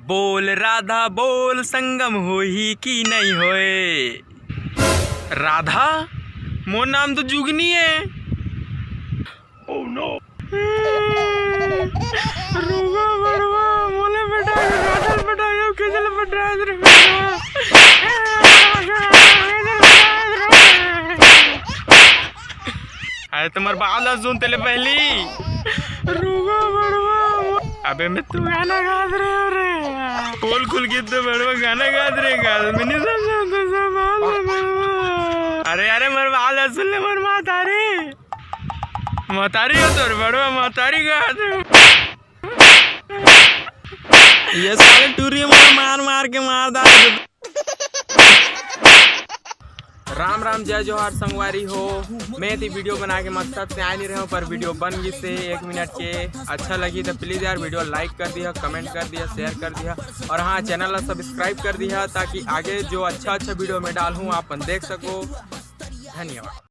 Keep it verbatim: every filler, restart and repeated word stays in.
बोल राधा बोल, संगम होही कि नहीं होए? राधा, मोर नाम तो जुगनी है। रुको बड़वा, मोला पटा के काजल पटा के, काजल पटा के रे बड़वा। अरे तुम्हार बात ला सुन तेले पहली। रुको बड़वा। अबे मैं तू गाना गात रहे हो रे। खोल खोल के तो बड़वा गाना गात रहे, गात में नहीं समझा तो सब बात है बड़वा। अरे अरे मोर बात ला सुन ले मोर महतारी। महतारी हो तोर बड़वा महतारी गात रहे। ये साले टूरी मोर मार मार के मार डाल। राम राम, जय जोहार संगवारी हो। मैं ती वीडियो बना के मकसद से आए नहीं रहे हूँ, पर वीडियो बन गई से एक मिनट के। अच्छा लगी तो प्लीज यार वीडियो लाइक कर दिया, कमेंट कर दिया, शेयर कर दिया, और हाँ चैनल ला सब्सक्राइब कर दिया, ताकि आगे जो अच्छा अच्छा वीडियो मैं डालूँ आप मन देख सको। धन्यवाद।